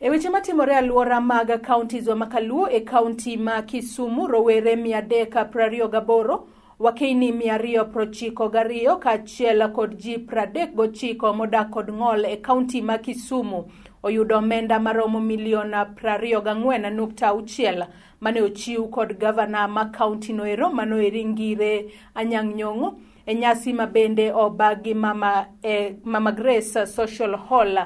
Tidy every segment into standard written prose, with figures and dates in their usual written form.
E weche matimore alwora mag counties wa makaluo e kaunti ma Kisumu, rowere 328, wakeyni 292 kaachiel kod ji 39 modak kod ng'ol e kaunti ma Kisumu oyudo omenda maromo milion 24.6 mane ochiw kod gavana ma kaunti noero manoeri Ngire Anyang' Nyong'o e nyasi ma bende obagi mama, e, Mama Grace Social Hall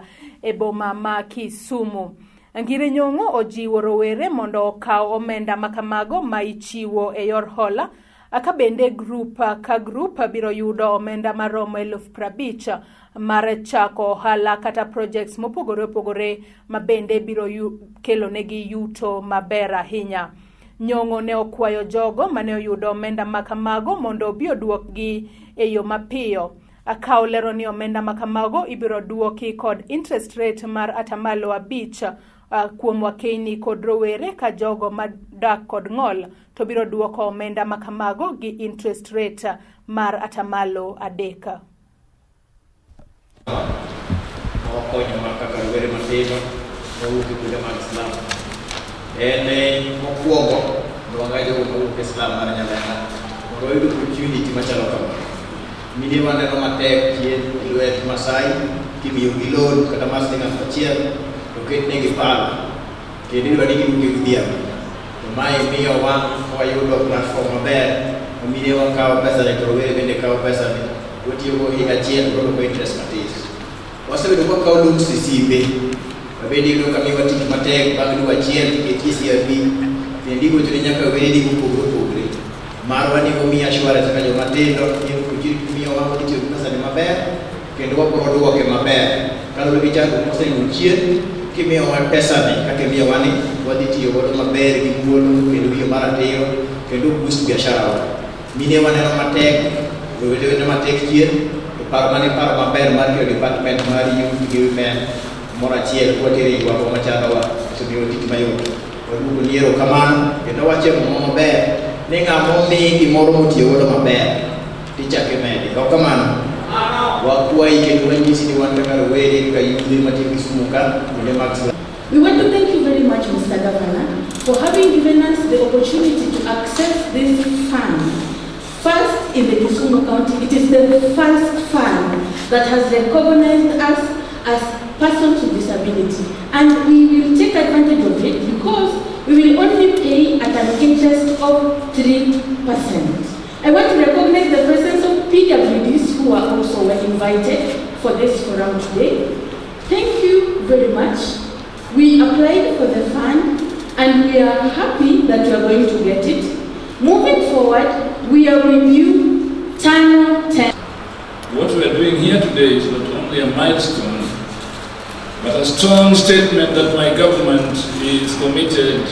e boma ma Kisumu. Ngire Nyong'o ojiwo rowere mondo okaw omenda makamago ma ichiwo e yor hola ka bende grup ka grup biro yudo omenda maromo 50,000 mar chako ohala kata projects mopogore opogore ma bende biro kelonegi yuto maber ahinya. Nyong'o ne okwayo jogo mane oyudo omenda makamago mondo obi oduokgi e yo mapiyo. Ka olero ni omenda makamago ibiro duoki kod interest rate mar atamalo 5 kuom wakeyni kod rowere ka jogo madak kod ng'ol to biro duoko omenda makamago gi interest rate mar atamalo 3. Wakonyowa kaka rowere matindo mawuok e kuonde mag slum. En mokwongo mondo wang'e jogo mawuok e slum mar Nyalenda mondo wayud opportunity machalo kama. Mine waneno matek chien e lwet Masai kimiyogi loan kata mar siling 1,000 to ketnegi pala kendo idwa ni giduoke godhiambo. To mae miyowa wayudo platform maber ma mine wakawo pesa ni to rowere bende kawo pesa ni watiyogo higa achiel to wadwoko interest matis. Wasebedo ka wakawo loans e simbe mabende iyudo ka miyowa tich matek bang' dwe achiel tiketi e CRB kendo igochone nyaka wedeni mopogore opogore. Marwa ni omiyi assurance kaka joma tindo ni opportunity miyowa wadhi tiyo gi pesa ni maber kendo wabiro duoke maber. Kaluwore gi chandruok moseyudo chien, kimiyowa pesa ni kaka imiyowa ni wadhi tiyo godo maber gi muolo kendo gi yo maratiro kendo boost biashara wa. Mine waneno matek, rowere waneno matek chien, to paro mane paro maber mar keto department mar youth gi women moro achiel kwatere ywakwa machandowa osemiyowa tich mayot. Waduoko ni erokamano kendo wacho e muma maber ni ng'ama omi gimoro motiyo godo maber tichako imede. Ok kamano? Wakwayi kendo wanyisi ni wan kaka rowere kaka yudhe matiyo Kisumu ka kuonde mag slum. We want to thank you very much, Mr. Governor, for having given us the opportunity to access this fund. First in the Kisumu County, it is the first fund that has recognized us as persons with disability. And we will take advantage of it because we will only pay at an interest of 3%. I want to recognize the presence of PWDs who are also were invited for this forum today. Thank you very much. We applied for the fund and we are happy that we are going to get it. Moving forward, we are with you, Tano 10. What we are doing here today is not only a milestone, but a strong statement that my government is committed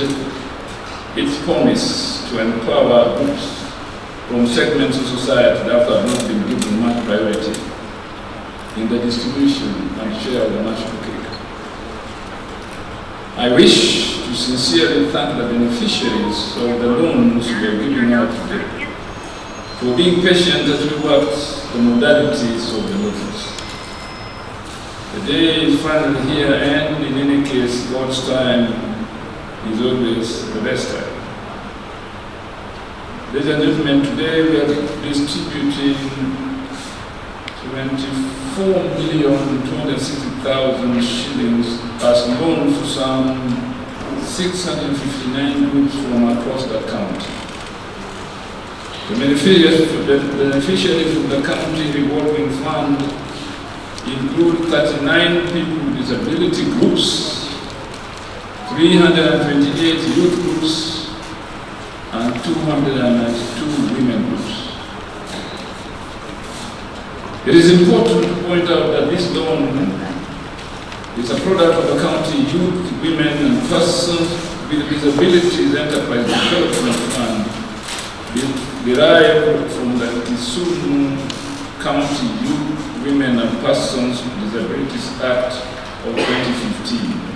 its promise to empower groups from segments of society that have not been given much priority in the distribution and share of the national cake. I wish to sincerely thank the beneficiaries of the loans we are giving out today for being patient as we worked the modalities of the loans. The day is finally here, and in any case, God's time is always the best time. Ladies and gentlemen, today we are distributing 24,260,000 shillings as loans to some 659 groups from across the county. The beneficiaries from the County Revolving Fund include 39 people with disability groups, 328 youth groups, and 292 women groups. It is important to point out that this loan is a product of the County Youth, Women and Persons with Disabilities Enterprise Development Fund, derived from the Kisumu County Youth, Women and Persons with Disabilities Act of 2015.